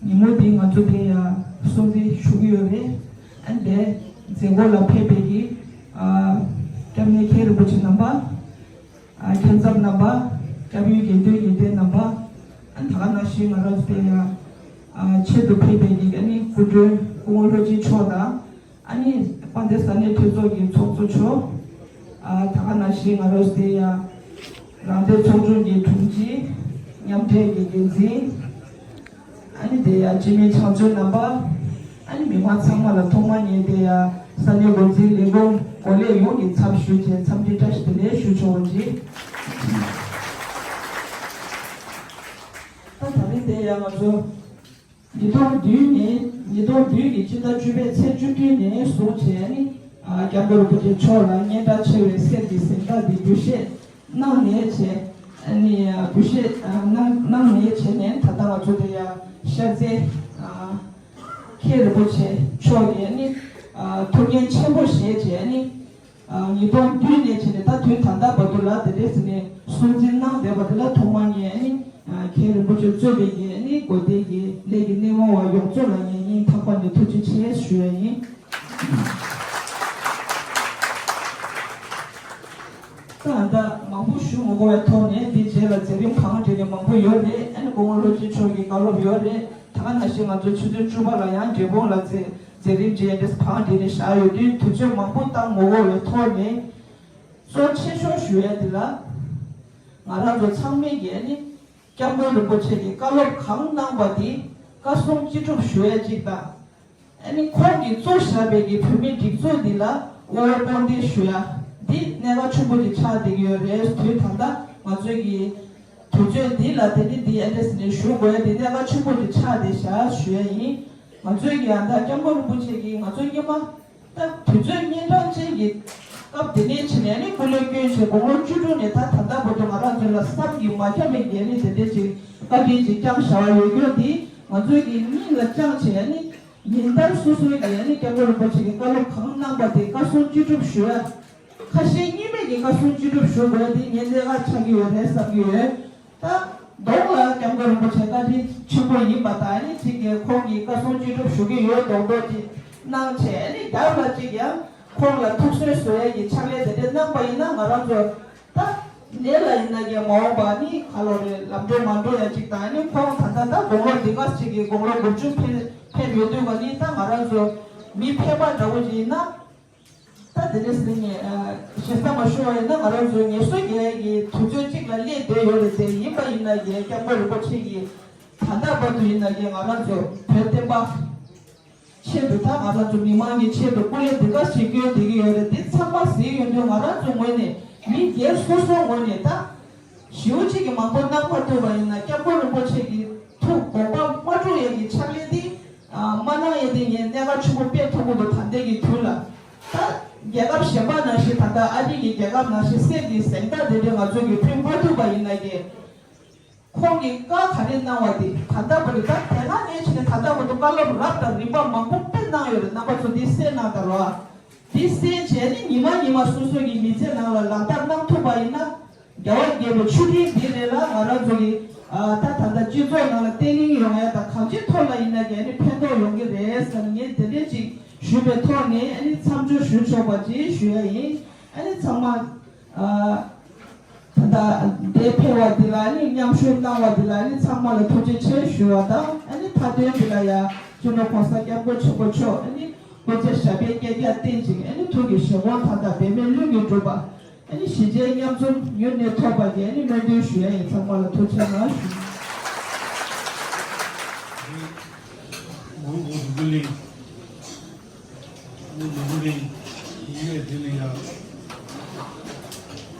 ཉིན་མོ་འདི་ང་ཚོ་འདིར་ཡང་སྲུང་བརྩི་ཞུ་གི་ཡོད་རེད། ཨ་ནི་དེ་མཛད་སྒོ་ལ་ཕེབས་པའི་གི་ཨ་སྐྱབས་གནས་མཁན་རིན་པོ་ཆེ་རྣམ་པ། ཨ་མཁན་ཚབ་རྣམ་པ། སྐྱབས་ཡུལ་དགེ་འདུན་དགེ་སྡེ་རྣམ་པ། ཨ་ད་ག་ནང་བཞིན་ང་རང་ཚོ་དེ་ཡང་ཨ་ཆེད་དུ་ཕེབས་པའི་གི་ཨ་ནི་སྐུ་མགྲོན་སྐུ་ངོ་ལྷོ་སྤྱི་མཆོག་དང་། ཨ་ནི་དཔལ་ལྡན་ས་གནས་གྲོས་ཚོགས་ཀྱི་ཚོགས་གཙོ་མཆོག་ཨ་ད་ག་ནང་བཞིན་ང་རང་ཚོ་དེ་ཡང་རང་སྡེ་ཚོགས་ཆུང་གི་དྲུང་ཆེ། མཉམ་འབྲེལ་གྱི་འགན་འཛིན། ཨ་ནི་དེ་ཡང་སྤྱི་མི་ཚོགས་གཙོའི་རྣམ་པ། ཨ་ནི་མི་མང་ཚང་མ་ལ་ཐོག་མ་ཉིད་དེ་ཡང་ས་གནས་འགོ་འཛིན་ལས་ཁུངས་འགོ་ལས་ཡོངས་ཀྱི་ཚབ་ཞུས་བྱས་འཚམས་འདྲི་བཀྲ་ཤིས་བདེ་ལེགས་ཞུ་ཆོག་པ་ཅིག་ད་ད་རིང་དེ་ཡང་ང་ཚོ་ཉིས་སྟོང་བདུན་ནས་ཉིས་སྟོང་བདུན་གྱི་སྤྱི་ཟླ་བཅུ་པའི་ཚེས་བཅུ་བདུན་ནས་བཟུང་བྱས་ནི་སྐྱབས་མགོན་རིན་པོ་ཆེ་མཆོག་ལ་སྙན་གྲགས་ཆེ་བའི་གསེར་གྱི་གཟེངས་རྟགས་འདི་འབུལ་བཞེས་གནང་ནས་བྱས། ཨ་ནི་འབུལ་བཞེས་གནང་གནང་ནས་བྱས་ནས་ད་ལྟ་ང་ཚོ་དེ་ཡང་ཤར་རྩེ་མཁན་རིན་པོ་ཆེ་མཆོག་གིས་ཨ་ནི་ཐུགས་འགན་ཆེན་པོ་བཞེས་བྱས་ཨ་ནི་ཉིས་སྟོང་བདུན་ནས་བྱས་ནས་ད་དུས་ད་ལྟ་བར་དུ་ལ་དེ་འདྲས་ནས་སྲུང་བརྩི་གནང་བསྡད་པ་དེ་ལ་ཐོག་མ་ངས་ཨ་ནི་མཁན་རིན་པོ་ཆེ་གཙོས་པའི་གི་ཨ་ནི་འགོ་སྡེ་གི་ལས་ཀྱི་སྣེ་མོ་བ་ཡོངས་རྫོགས་ལ་ངས་སྙིང་ཐག་པ་ནས་ཐུགས་རྗེ་ཆེ་ཞུ་ཡ་ཡིན། ད་ད་མང་པོ་ཞུ་མི་དགོས་པའི་ཐོག་ནས་འདི་རྗེས་ལ་མཛད་རིམ་གང་འདྲ་ནས་མང་པོ་ཡོད་རེད། ཨ་ནི་སྐུ་ངོ་བློ་གཅིག་མཆོག་གི་བཀའ་སློབ་ཡོད་རེད། ད་ག་ནང་བཞིན་ང་ཚོ་ཆུ་ཚོད་བཅུ་པ་ལ་ཡང་འབྲས་སྤུངས་ལ་མཛད་མཛད་རིམ་བྱས་ཏེ་གང་འདྲ་ནས་བཞག་ཡོད་དུས་དུས་ཚོད་མང་པོ་བཏང་མི་དགོས་པའི་ཐོག་ནས་གཙོ་ཆེ་ཤོས་ཞུ་ཡ་འདི་ལ་ང་རང་ཚོ་ཚང་མས་ཀྱི་ཨ་ནི་སྐྱབས་མགོན་རིན་པོ་ཆེ་གི་བཀའ་སློབ་གང་གནང་པ་འདི་བཀའ་གསུང་ཅི་སྒྲུབ་ཞུ་ཡ་གཅིག་དང་། ཨ་ནི་ཁོང་གིས་གཙོ་བཞག་པའི་གི་བོད་མིའི་སྒྲིག་འཛུགས་འདི་ལ་དབུ་འོག་དཔུང་འདེགས་ཞུ་ཡ་འདི་གནད་འགག་ཆེན་པོ་ཅིག་ཆགས་བསྡད་ཀྱི་ཡོད་རེད། དུས་ད་ལྟ་ང་ཚོའི་གི་དུས་ཚོད་འདི་ལ་དེ་ནི་འདི་ཨ་འདྲས་ནས་ཞུ་དགོས་ཡ་འདི་གནད་འགག་ཆེན་པོ་ཅིག་ཆགས་བསྡད་བཞག་ཞུ་ཡ་ཡིན། ང་ཚོའི་གི་ཡང་ད་སྐྱབས་མགོན་རིན་པོ་ཆེ་གིས་ང་ཚོ་སྔོན་མ་ད་དུས་ཚོད་གཉན་འཕྲང་ཅན་གྱི་ སྐབས་དེ་ནས་ཕྱིན་ནས་ནི་སྐུ་ལས་བསྐྱོན་བྱས་དགུང་ལོ་བཅུ་དྲུག་ནས་ད་ད་ལྟ་བར་དུ་ང་རང་ཚོ་ལ་བསམ་གྱིས་མ་ཁྱབ་པའི་གི་ནི་དེ་འདྲའི་ཅིག་བཀའ་དྲིན་ཅིག་བསྐྱངས་བཞག་པ་ཡོད་རྒྱུ་འདི་ང་ཚོའི་གི་སྙིང་ལ་བཅངས་བྱས་ནི་ཉིན་ལྟར་སོ་སོའི་གི་ནི་སྐྱབས་མགོན་རིན་པོ་ཆེ་གི་བཀའ་སློབ་གང་གནང་པ་དེ་བཀའ་གསུང་ཅི་སྒྲུབ་ཞུ་ཡ། ཁ་ཞེ་གཉིས་མེད་ཀྱི་བཀའ་གསུང་ཅི་སྒྲུབ་ཞུ་དགོས་འདི་ངས་གནད་འགག་ཆགས་ཀྱི་ཡོད་རེད་བསམ་གྱི་ཡོད། ད་གདོང་ལ་སྐྱབས་མགོན་རིན་པོ་ཆེ་བཀའ་དྲིན་ཆེན་པོ་ཡིན་པ་དང་ནི་གཅིག་གིས་ཁོང་གིས་བཀའ་གསུང་ཅི་སྒྲུབ་ཞུ་གི་ཡོད་མདོག་མདོག་ཅིག་གནང་བྱས་ནི་རྒྱབ་ལ་གཅིག་ཡང་ཁོང་ལ་ཐུགས་གསོལ་བཟོ་ཡས་ཀྱི་ཕྱག་ལས་དེ་འདྲ་གནང་པ་ཡིན་ན་ང་རང་ཚོ་ད་ནད་ལ་ཡིན་ན་ཀྱང་མ་འོངས་པ་ནི་ག་ལོ་རེད་ལམ་འགྲོ་མ་འགྲོ་ཡ་གཅིག་དང་ནི་ཁོང་ད་ལྟ་ད་དགུང་ལོ་འདི་ག་ཅིག་གི་དགུང་ལོ་དགུ་བཅུ་ཕེབས་ཕེབས་ཡོད་དུས་ག་ནི་ད་ང་རང་ཚོ་མི་ཕལ་པ་འདྲ་བོ་ཅིག་ཡིན་ན། ད་དེ་འདྲ་ཟེར་ནས་ཞེ་ས་མ་ཞུ་བ་ཡིན་ན་ང་རང་ཚོའི་ངལ་གསོ་རྒྱག་ཡས་ཀྱི་དུས་ཚོད་གཅིག་ལ་སླེབས་བསྡད་ཡོད་རེད་དེ་ཡིན་པ་ཡིན་ན་ཡང་སྐྱབས་མགོན་རིན་པོ་ཆེ་གིས་ད་ལྟ་བར་དུ་ཡིན་ན་ཡང་ང་རང་ཚོ་བོད་བསྟན་པ་ཆེད་དུ་ད་ང་རང་ཚོ་མི་མང་གི་ཆེད་དུ་སྐུ་ལས་འདི་ག་ཞིག་བསྐྱོན་བསྡད་ཀྱི་ཡོད་རེད་དེ་ཚང་མ་གཟིགས་ཡོང་དུས་ང་རང་ཚོའི་ངོས་ནས་མི་སྒེར་སོ་སོའི་ངོས་ནས་ད། ཞེ་པོ་ཅིག་གི་མང་པོ་གནང་མ་ཐུབ་པ་ཡིན་ན་སྐྱབས་མགོན་རིན་པོ་ཆེ་གི་ཐུགས་དགོངས་པ་མ་འགྲུབ་ཡས་ཀྱི་ཕྱག་ལས་འདི་མ་གནང་ཡས་འདི་ངས་གནད་འགག་ཆེན་པོ་དཔེ་མཐོང་གི་འདུག་ད་ལྟའི་གི་དུས་ལ་ད་རྒྱལ་ཁབ་གཞན་པ་ནང་བཞིན་ད་ལྟ་ཨ་རི་གི་རྒྱལ་ཁབ་ནང་བཞིན་སེམས་ཀྱི་གཟེངས་རྟགས་འདི་འདྲ་ང་ཚོ་གི་ཕུལ་མ་ཐུབ་པ་ཡིན་ན་ཀྱི་ཁོང་གིས་བཀའ་ག་རེ་གནང་བ་འདི་ད་ལྟ་བར་དུ་ད་དེ་སྔ་ནས་བྱས་ནས་ད་ལྟ་བར་དུ་བཀའ་སློབ་རབ་དང་རིམ་པ་མང་པོ་དཔེ་གནང་ཡོད་རེད། རྣམ་པ་ཚོ་འདི་གསན་གནང་དང་རོགས། འདི་གསན་བྱས་ནས་ཉི་མ་ཉི་མ་སོ་སོ་གི་མི་ཚེ་ནང་ལ་ལག་བསྟར་གནང་ཐུབ་པ་ཡིན་ན། རྒྱལ་བ་དགྱེས་པའི་མཆོད་རྟེན་འདི་རེད་ལ་ང་རང་ཚོ་གི་ཨ་ད་ད་ལྟ་སྤྱི་ཚོགས་ནང་ལ་བརྟན་ལྷིང་ཡོང་ཡ་དང་གང་ཅིའི་ཐོག་ལ་ཡིན་ན་ཀྱང་ནི་ཕན་ཐོགས་ཡོང་གི་རེད་བསམ་ངས་དེ་འདྲས་ཅིག་ཞུས་པའི་ཐོག་ནས་ཨ་ནི་མཚམས་འཇོག་ཞུ་ཆོག་པ་ཅིག་ཞུ་ཡ་ཡིན། ཨ་ནི་ཚང་མ་ཨ་ད་ལྟ་འདིར་ཕེབས་པ་འདི་ལ་ནི་མཉམ་ཞུགས་གནང་བ་འདི་ལ་ནི་ཚང་མ་ལ་ཐུགས་རྗེ་ཆེ་ཞུ་བ་དང་ཨ་ནི་མཐའ་དོན་འདི་ལ་ཡང་སྤྱི་ནོར་༸གོང་ས་༸སྐྱབས་མགོན་ཆེན་པོ་མཆོག་ཨ་ནི་སྐུ་ཚེ་ཞབས་པད་བསྐལ་བརྒྱར་བརྟན་ཅིང་ཨ་ནི་ཐུགས་ཀྱི་བཞེད་དགོངས་མཐའ་དག་འབད་མེད་ལྷུན་གྱིས་འགྲུབ་པ། ཨ་ནི་གཞིས་བྱེས་མཉམ་འཛོམས་མྱུར་ནས་ཐོབ་པ་གི་ཨ་ནི་སྨོན་འདུན་ཞུ་ཡ་ཡིན། ཚང་མ་ལ་ཐུགས་རྗེ་གནང་ཞུ། ནང་དུ་འཛུགས་སྐུ་གླིང་། ནང་དུ་འཛུགས་སྐུ་གླིང་། ཡིན་ཡོད་དེ་ནི་ཡང་།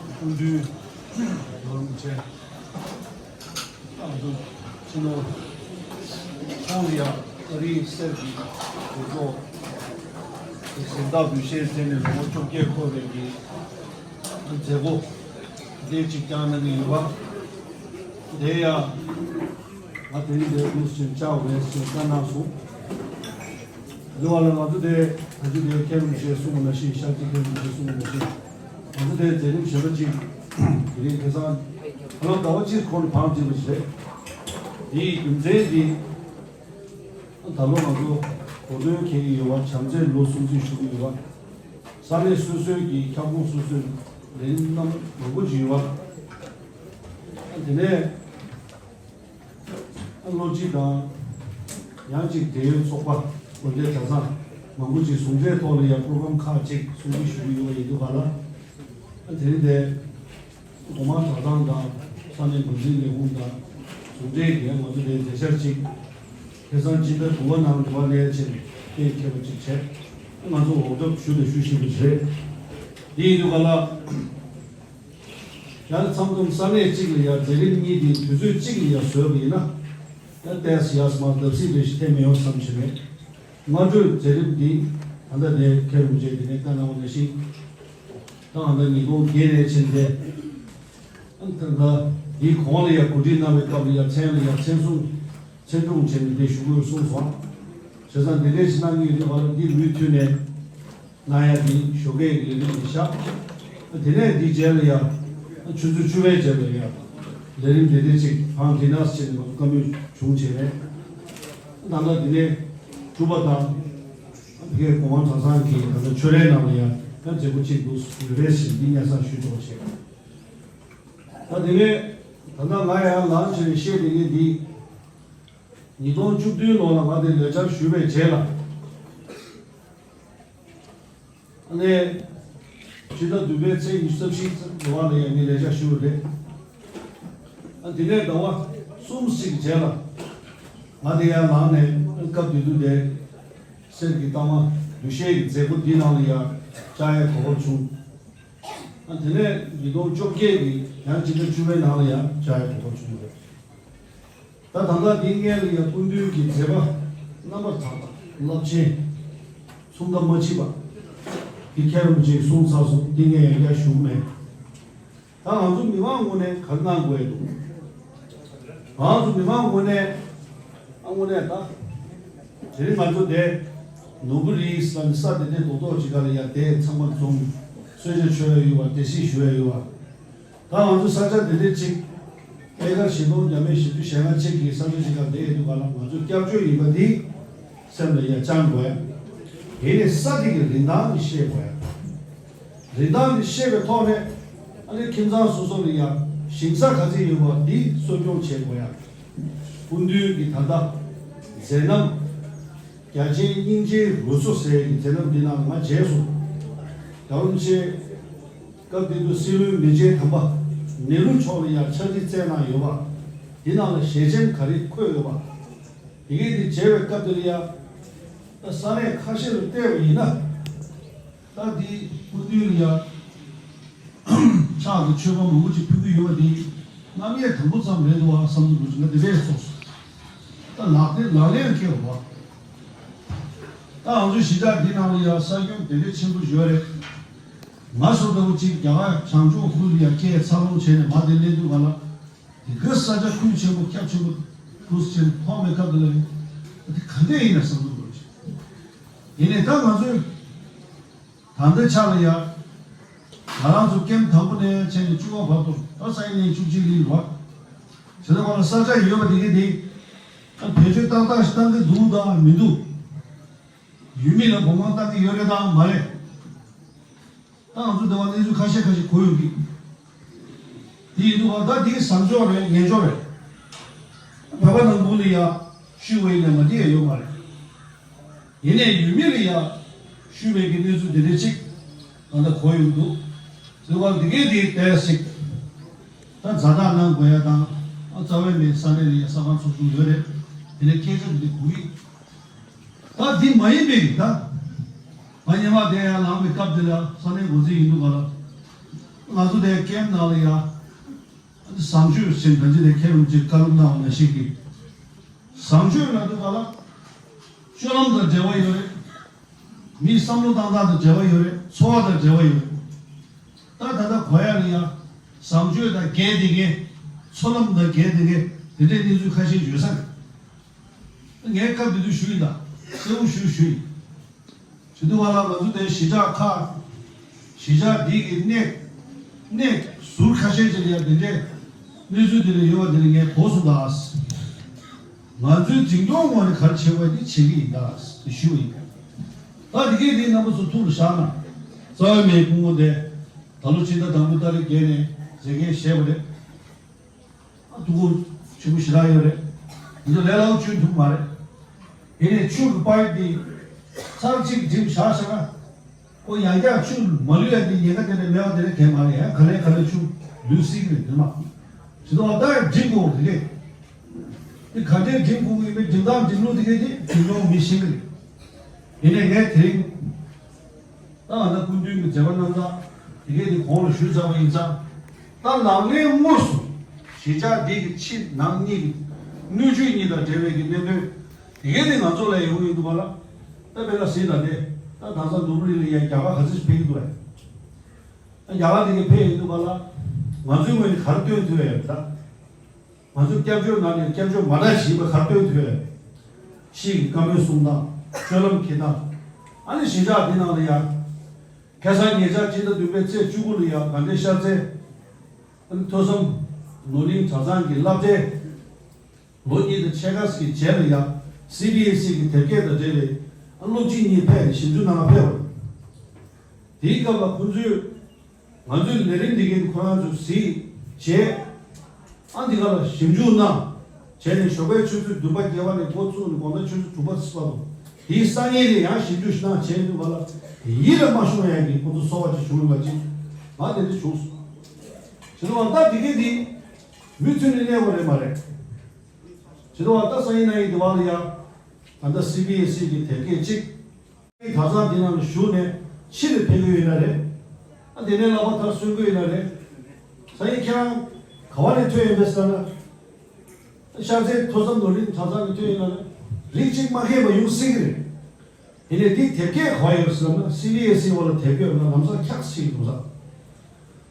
སྐུ་མདུན་ལོ་རིམ་བྱས། ཨ་ཚོ་ཕྱི་ལོ་ཁོང་ལ་ཡང་ཨ་རིའི་གསེར་གྱི་གྲོས་ཚོགས་ཀྱི་གཟེངས་རྟགས་འབུལ་བཞེས་མཛད་ནས་ལོ་ངོ་བཅོ་བརྒྱད་འཁོར་བའི་གི་མཛད་སྒོ་དེ་གཅིག་བསྐྱངས་གནང་གི་ཡོད་པ། དེ་ཡང་ང་དེ་རིང་འདིར་དངོས་སུ་བཅར་བ་རེད་ཟེར་བཀའ་གནང་སོང་། དེ་བ་ལ་ང་ཚོ་དེ་ད་ཅི་དེ་མཁན་རིན་པོ་ཆེས་གསུངས་པ་ནང་བཞིན་ཤར་གྱི་མཁན་རིན་པོ་ཆེས་གསུངས་པ་ནང་བཞིན་ང་ཚོ་དེ་མཛད་རིམ་གཞན་པ་གཅིག་དེ་རིང་ཁ་སང་ཨ་ལོ་ཟླ་བ་གཅིག་གོང་ནས་བང་བསྒྲིགས་པ་ཞིག་རེད། དེའི་རྒྱུ་མཚན་དེ། ད་ལོ་ང་ཚོ་གོ་སྟོན་འཁེལ་གྱི་ཡོད་པ། བྱམས་བརྩེའི་ལོ་སྲུང་བརྩི་ཞུ་གི་ཡོད་པ། ས་གནས་སོ་སོའི་གི་ཁྱབ་ཁོངས་སོ་སོའི་ལས་རིམ་རྣམ་མང་པོ་ཅིག་ཡོད་པ། དེ་ནས་ཨ་ལོ་གཅིག་དང་ཡང་གཅིག་འབྲེལ་ཡོད་ཚོགས་པ་དགོན་སྡེ་གྲྭ་ཚང་མང་པོ་ཅིག་ཟུང་འབྲེལ་ཐོག་ལ་ཡང་པོ་རོ་གྷ་རམ་ཁག་ཅིག་སྲུང་བརྩི་ཞུ་གི་ཡོད་པ་ཡིན་དུས་ག་ལ། ཨ་དེ་རིང་དེ། གོང་མ་གྲྭ་ཚང་དང་ས་གནས་འགོ་འཛིན་ལས་ཁུངས་དང་ཟུང་འབྲེལ་གྱིས་ང་ཚོ་དེ་མཛད་འཆར་ཅིག་ཁ་སང་སྤྱི་ཟླ་དགུ་པ་ནང་དུ་བ་ལས་ཕྱིན་གཏན་འཁེལ་བ་ཅིག་བྱས། ང་ཚོ་འོག་ཐོབ་ཞུ་དང་ཞུ་བཞིན་པ་ཞིག་རེད། དེ་ཡིན་དུས་ག་ལ། ཡང་མཚམས་མཚམས་ས་གནས་གཅིག་ལ་ཡང་མཛད་རིམ་གཉིས་དེ་དུས་ཚོད་གཅིག་ལ་ཡང་བཟོས་པ་ཡིན་ན། ཡང་ཏོག་ཙམ་ཡག་སོང་མ་བརྡབ་གསིག་རེ་ཞིག་ཐེབས་མི་ཡོང་བསམ་བྱས་ནས། སྔ་དྲོའི་མཛད་རིམ་འདི་ད་ལྟ་དེ་མཁན་རིན་པོ་ཆེ་དེ་ནས་བཀའ་གནང་བ་ནང་བཞིན། ད་ང་ད་ཉིས་སྟོང་བརྒྱད་ནས་ཕྱིན་ཏེ། ད་ལྟ་འདིའི་གོང་ལ་ཡང་གོ་སྒྲིག་གནང་བའི་སྐབས་ལ་ཡང་མཚན་ལ་ཡང་མཚན་སྲུང་མཚན་སྲུང་བྱས་ནས་འདི་ཞུ་དགོས་གསུངས་སོང་། བྱས་ཙང་འདི་འདྲའི་ཞིག་གནང་གི་ཡོད་དུས་ང་ལ་འདི་མུ་མཐུད་ནས་གནང་ཡ་འདི་ཞོགས་ཀས་ཀྱི་ལས་རིམ་འདི་བཞག་དེ་ནས་འདིའི་རྗེས་ལ་ཡང་ཆུ་ཚོད་བཅུ་པའི་རྗེས་ལ་ཡང་ལས་རིམ་འདི་འདྲའི་ཅིག་བང་འདི་ནས་བྱས་ནས་བཀའ་མོལ་བྱུང་བྱས་ནས། ད་ལྟ་འདི་ནས་དྲུག་པ་དང་། ཕ་གིའི་གོང་མ་གྲྭ་ཚང་གི་ད་ལྟ་ཆོས་རའི་ནང་ལ་ཡང་ཡང་མཛད་སྒོ་གཅིག་འདུག་ཡོད་པས་ཞེས་འདི་སྙན་སེང་ཞུ་ཆོག་བྱས། ད་དེ་ནས་ད་ལྟ་ང་ཡང་ལངས་བྱས་ནས་བཤད་དེ་ངས་འདི་ཉིས་སྟོང་བཅུ་བདུན་ལོ་ལ་ང་དེ་ལས་བཅར་ཞུས་པའི་རྗེས་ལ། ཨ་ནི། ཕྱི་ཟླ་བདུན་པའི་ཚེས་ཉི་ཤུ་རྩ་བཞི་ལོ་བ་ལ་ཡང་ངས་ལས་བཅར་ཞུས་པ་རེད། ཨ་དེ་ནས་ཟླ་བ་གསུམ་ཞིག་རྗེས་ལ། ང་དེ་ཡར་ལངས་ནས་སྐབས་དེ་དུས་དེ། གསེར་གྱི་རྟགས་མ་འབུལ་བཞེས་ཀྱི་མཛད་སྒོ་འདི་ནང་ལ་ཡང་བཅར་ཡའི་གོ་སྐབས་བྱུང་། ཨ་དེ་ནས་ཉིས་སྟོང་བཅོ་བརྒྱད་ཀྱི་ཡང་སྤྱི་ཟླ་བཅུ་པའི་ནང་ལ་ཡང་བཅར་ཡའི་གོ་སྐབས་བྱུང་ཡོད། ད་ད་ལྟ་འདིའི་སྔོན་ལ་ཡང་སྐུ་མདུན་གྱི་མཛད་པ་རྣམ་པར་དག་པ་རླབས་ཆེན། མཚུངས་ཟླ་མ་མཆིས་པ། མཁན་རིན་པོ་ཆེས་གསུངས་ཚར་སོང་། འདི་ངས་ཡང་བསྐྱར་ཞུ་གི་མེད། ད་ང་ཚོ་མི་མང་ངོས་ནས་ག་རེ་གནང་དགོས་འདུག་ང་ཚོ་མི་མང་ངོས་ནས། ཨ་ངོས་ནས་ད། དེ་རིང་ང་ཚོ་དེ་ནོར་བུ་རི་ས་ནས་ས་དེ་ནས་རྡོག་རྡོག་ཅིག་ག་ལ་ཡ་དེ་ཚང་མ་འཛོམས། གསོལ་ཇ་མཆོད་ཡ་ཡོད་པ། བདེ་སྐྱིད་ཞུ་ཡ་ཡོད་པ། ད་ང་ཚོ་ས་ཆ་དེ་འདྲ་ཅིག་ཨེ་ཀར་བཞི་སྟོང་བརྒྱ་མེད་བཞི་བཅུ་ཞེ་ལྔ་ཅིག་གི་ས་ཆ་ཞིག་ལ་བསྡད་ཡོད་དུས་ག་ལ་ང་ཚོ་སྐྱབས་བཅོལ་ཡིན་པ་འདི་སེམས་ལ་ཡ་བཅངས་དགོས་ཡ། དེ་ནས་ས་དེ་གི་རིན་ཐང་འདི་ཤེས་དགོས་ཡ། རིན་ཐང་འདི་ཤེས་པའི་ཐོག་ནས་ཨ་ནི་ཁྱིམ་ཚང་སོ་སོ་ལ་ཡ་ཞིང་ས་ག་ཚོད་ཡོད་པ་འདི་གསོ་སྐྱོང་བྱེད་དགོས་ཡ། སྐུ་མདུན་གྱི་ད་ལྟ་མཛད་རྣམ་རྒྱ་ཆེན་སྙིང་རྗེའི་རུ་གཙོ་ཟེར་གྱི་མཛད་རྣམ་འདི་ནང་ང་མཇལ་སོང་། རྒྱལ་བ་རིན་པོ་ཆེ་སྐབས་དེ་དུས་སྲིད་བློན་མི་རྗེ་དམ་པ་ནེ་རུ་མཆོག་ལ་ཡང་ཕྱག་བྲིས་བསྩལ་གནང་ཡོད་པ། འདི་ནང་ལ་ཞལ་ཆེམས་ག་རེ་འཁོད་ཡོད་པ། དེ་གས་དེ་མཇལ་བའི་སྐབས་དེ་ལ་ཡང་ད་ས་གནས་ཁ་ཤས་ལ་བལྟས་པ་ཡིན་ན། ད་འདི་སྐུ་མདུན་ལ་ཡང་ཕྱག་དང་མཆོད་པ་མང་པོ་ཅིག་ཕུལ་གྱི་ཡོད་པ་འདི་རྣམ་དབྱེ་དང་པོ་ཙམ་རེད་འདུག་བ་བསམ་བློ་འདུག་ཅིག་ང་འདི་འདྲས་ཚོགས་སོང་། ད་ལག་དེ་ལག་ལེན་སྐྱེལ་བ། ད་ང་ཚོའི་གཞིས་ཆགས་འདི་ནང་ལ་ཡང་ས་ཁྱོན་དེ་འདྲའི་ཆེན་པོ་ཡོད་རེད། ང་ཚོ་ལྟ་བུ་ཅིག་རྒྱ་གར་བྱང་ཕྱོགས་ཁུལ་ལ་ཡང་སྐད་འཚར་ལོངས་བྱས་ནས་མ་དེ་སླེབས་དུས་ག་ལ། དེ་ག་ས་ཆ་ཁུལ་ཆེན་པོ་ཁྱབ་ཆེན་པོ་འདུག་ཟེར་མཐོང་བའི་སྐབས་དེ་ལ་ཡང་དེ་ག་འདྲས་ཡིན་ན་བསམ་བློ་འགྲོ་ཅིག་ཡིན་ནའི་ད་ང་ཚོས་ད་ལྟའི་ཆ་ལ་ཡང་ང་རང་ཚོ་ཀེམ་དང་པོ་ནས་བྱས་ནས་བཅུ་པ་བར་དུ་ད་སང་ཉིན་བཅུ་གཅིག་ལ་ཡིན་རོགས། བྱས་ཙང་ང་ལ་ས་ཆ་ཡོད་པ་དེ་གས་དེ་ད་བེད་སྤྱོད་ཏག་ཏག་ཞིག་བཏང་གི་འདུག་དང་མི་འདུག་ཡུལ་མི་ལ་སྒོ་མང་བཏང་གི་ཡོད་རེད་དང་མ་རེད། ད་ང་ཚོ་འདི་བ་གནས་ཚུལ་ཁ་ཤས་ཁ་ཤས་གོ་ཡོང་གི། དེ་ཡིན་དུས་བ་ད་འདི་གི་བཟང་ཕྱོགས་རེད་ངན་ཕྱོགས་རེད། བོད་པ་ནང་ཁུལ་ལ་ཡ་ཤུལ་བ་ཡིན་ནའི་མ་འདི་ཡ་ཡོད་མ་རེད། ཡིན་ནའི་ཡུལ་མི་ལ་ཡ་ཤུལ་བའི་གི་གནས་ཚུལ་འདི་འདྲ་ཅིག་ད་ལྟ་གོ་ཡོང་འདུག་ཟེར་བ་འདི་གའི་འདི་ཏོག་ཙམ་ཅིག་ད་མཛའ་བརྡར་གནང་དགོས་ཡ་དང་ཨ་རྩ་བའི་མི་ས་གནས་ལ་ཡ་ས་ཁང་ཚོགས་ཆུང་ཡོད་རེད། དེ་ནས་སྐད་ཆ་འདི་གོ་གི། ད་འདི་མ་ཡིན་པའི་ད། ང་སྔོན་མ་དེ་ཡང་ལངས་པའི་སྐབས་དེ་ལ་ས་གནས་འགོ་འཛིན་ཡིན་འདུག་ག་ལ། ང་ཚོ་དེ་ཀེམ་ནང་ལ་ཡ། བཟང་སྤྱོད་ཟེར་ད་ཅི་དེ་མཁན་རིན་པོ་ཆེས་བཀའ་སློབ་གནང་བ་ནང་བཞིན་གྱི། བཟང་སྤྱོད་ལབ་དུས་ག་ལ། སྤྱོད་ལམ་དང་འབྲེལ་བ་ཡོད་རེད། མིའི་བསམ་བློ་བཏང་སྟངས་དང་འབྲེལ་བ་ཡོད་རེད། འཚོ་བ་དང་འབྲེལ་བ་ཡོད་རེད། ད་ད་ལྟ་གོ་ཡ་ལ་ཡ། བཟང་སྤྱོད་དང་འགལ་དེ་གའི། འཚོ་ལམ་དང་འགལ་དེ་གའི། དེ་འདྲའི་གནས་ཚུལ་ཁ་ཤས་ཡོད་ས་རེད། ངས་སྐབས་དེ་དུས་ཞུས་ཡིན་ད། གསལ་པོ་ཞུས་ཞུས་ཡིན། བྱེད་དུས་བ་ལ་ང་ཚོ་དེ་གཞིས་ཆགས་ཁག་གཞིས་ཆགས་འདི་གི་གནས་གནས་ཟུར་ཁ་ཤས་ཅིག་ལ་ཡང་དེ་འདྲའི་གནས་ཚུལ་དེ་འདྲ་ཡོད་པ་དེ་ལ་ངས་གོ་སོང་ད། ང་ཚོའི་འཛིན་སྐྱོང་ངོས་ནས་ག་རེ་བྱེད་དགོས་དེ་བྱེད་ཀྱི་ཡིན་ད་ཞུས་པ་ཡིན། ད་དེ་གས་དེ་རྣམ་པ་ཚོ་ཐུགས་ལ་བཞག་ན། རྩ་བའི་མིའི་སྐུ་ངོ་དེ་ད་ལོ་ཕྱི་ཟླ་དང་པོའི་ཏ་རིག་བརྒྱད་ནས་མཛད་འགན་བཞེས་པ་རེད། ཨ་ཐུགས་ཁུར་ཆེན་པོ་ཞེ་དྲག་ཡོད་རེད། འདི་ཚོ་ལས་སླ་པོ་བྱུང་ཐུབ་མ་རེད། དེ་ནས་ཆུ་གི་པའི་འདི་ཚར་གཅིག་འགྲིམ་བཞག་ཤག་ན། ཁོ་ཡང་བསྐྱར་ཆུ་མ་ལུད་ཡ་འདི་ཉེན་ཁ་དེ་འདྲ་མེད་པ་དེ་འདྲ་གང་མ་རེད། ཡང་ག་ལེ་ག་ལེ་ཆུ་ལུད་སྲིད་ཀྱི་རེད་འདི་མ། བྱེད་དུས་བ་ད་ཡང་འགྲིམ་དགོས་རེད། འདི་ག་འདྲའི་འགྲིམ་དགོས་ཀྱི་ཡིན་པའི་འགྲིམ་སྟངས་འགྲིམ་ལུགས་དེ་གས་དེ་འགྲིམ་མྱོང་མི་ཤེས་ཀྱི་རེད། དེ་ནས་ངས་དེ་རིང་། ད་ང་ཚོ་སྐུ་མདུན་གྱི་མཛད་པ་རྣམ་དག་དེ་གས་དེ་གོང་ལ་ཞུས་ཚར་བ་ཡིན་ཙང་། ད་ལག་ལེན་དངོས་སུ་གཞིས་ཆགས་འདི་གི་ཕྱི་ནང་གཉིས་ཀྱི་སྣོད་བཅུད་གཉིས་དང་འབྲེལ་བའི་གི་གནད་དོན་དེ་གས་དེ་ང་ཚོ་ལ་ཡོང་གི་ཡོད་འདུག་པ་ལ། ད་དཔེར་ན་ཟེར་ན་དེ་ད་དེང་སང་ནོར་བུ་རི་ལ་ཡ་རྒྱ་གར་ག་ཚོད་ཕེབས་ཀྱི་འདུག་བས། ད་རྒྱ་གར་དེ་གས་ཕེབས་ཡོང་འདུག་པ་ལ། ང་ཚོའི་ངོས་ནས་ག་རེ་སྟོན་ཐུབ་ཡོད་ད། ང་ཚོས་སྐྱབས་བཅོལ་ནང་ནས་སྐྱབས་བཅོལ་མ་འདྲ་ཞིག་ཡིན་པ་ག་རེ་སྟོན་ཐུབ་ཡོད། ཕྱི་གི་བཀའ་མོལ་གསུང་སྟངས། སྤྱོད་ལམ་འཁྱེར་སྟངས། ཨ་ནི་གཞིས་ཆགས་འདི་ནང་ལ་ཡང་། ཁ་སང་ཉེ་ཆར་ཕྱི་ཟླ་བདུན་པའི་ཚེས་བཅུ་དགུ་ལ་ཡང་དགའ་ལྡན་ཤར་རྩེ། ཨ་ནི་ཐོས་བསམ་ནོར་གླིང་གྲྭ་ཚང་གི་བསླབ་གྲྭའི་ལོ་གཉིས་དང་ཕྱེད་ཀ་ཙམ་གྱི་རྗེས་ལ་ཡང་སི་བི་ཨེས་ཨི་གི་དེབ་སྐྱེལ་དང་འབྲེལ་བའི་ཨ་སློབ་སྤྱི་གཉིས་ཕེབས་ནས་ཞིབ་འཇུག་གནང་ག་ཕེབས་པ་རེད། དེའི་སྐབས་ལ་ཁོང་ཚོས། ང་ཚོའི་ལས་རིམ་འདི་གའི་ཁོ་རང་ཚོས་གཟིགས་བྱས། ཨ་འདི་ག་ལ་ཞིབ་འཇུག་གནང་། བྱས་ནས་ཞོགས་པའི་ཆུ་ཚོད་བདུན་པ་བརྒྱད་པ་ནས་འགོ་བཙུགས་ནས་དགོང་དག་ཆུ་ཚོད་དྲུག་པ་ཙམ་བར་དུ་དེའི་སང་ཉིན་ནས་ཡང་ཞིབ་འཇུག་གནང་བྱས་འདུག་ག་ལ་ཡིད་ལ་མ་ཤོང་ཡག་གི་ཁོ་ཚོ་གསོ་བ་ཅིག་བྱུང་ཡོད་པ་ཅིག་ང་དེ་འདྲ་བྱུང་སོང་། བྱས་ཙང་ད་འདི་གའི་འདི་མུ་མཐུད་ནས་གནས་པ་རེད་མ་རེད། བྱས་ཙང་ད་སང་ཉིན་གནངས་ཉིན་འདི་བར་ལ་ཡང་ད་ལྟ་སི་བི་ཨེས་ཨི་གི་དེབ་སྐྱེལ་གཅིག་གྲྭ་ཚང་འདི་ནང་ལ་བཞུགས་ནས་ཕྱི་ལ་ཕེབས་ཀྱི་ཡོད་ན་རེད། ཨ་དེ་ནས་བསླབ་པ་མཐར་སོན་གྱི་ཡོད་ན་རེད། སང་ཉིན་ཁྱེད་རང་ག་བ་ནས་ཐོན་ཡོད་པས་ཟེར་ན། ཤར་རྩེ་ཐོས་བསམ་ནོར་གླིང་གྲྭ་ཚང་ནས་ཐོན་ཡོད་ན་རེད། རིགས་གཅིག་མ་ཁེལ་བ་ཡོང་སྲིད་ཀྱི་རེད། དེ་ནས་འདི་དེབ་སྐྱེལ་ག་བ་ཡོད་ཟེར་ན། སི་བི་ཨེས་ཨི་བ་ལ་དེབ་སྐྱེལ་ཡོད་ན་ལམ་སང་འཁྱགས་སེ་ཡོང་ས།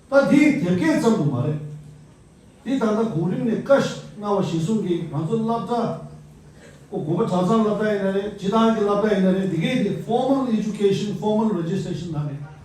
ད་འདི་དེབ་སྐྱེལ་ཙམ་དུ་མ་རེད། འདི་ད་ལྟ་གོང་རིམ་ནས་བཀའ་གནང་བ་གཞིར་བཟུང་གིས་ང་ཚོ་སློབ་གྲྭ། ཨོ་དགོན་པ་གྲྭ་ཚང་སློབ་གྲྭ་ཡིན་ན་རེད། སྤྱི་བཏང་གི་སློབ་གྲྭ་ཡིན་ན་རེད། འདི་གའི་འདི་formal education, formal registration ནང་ནས་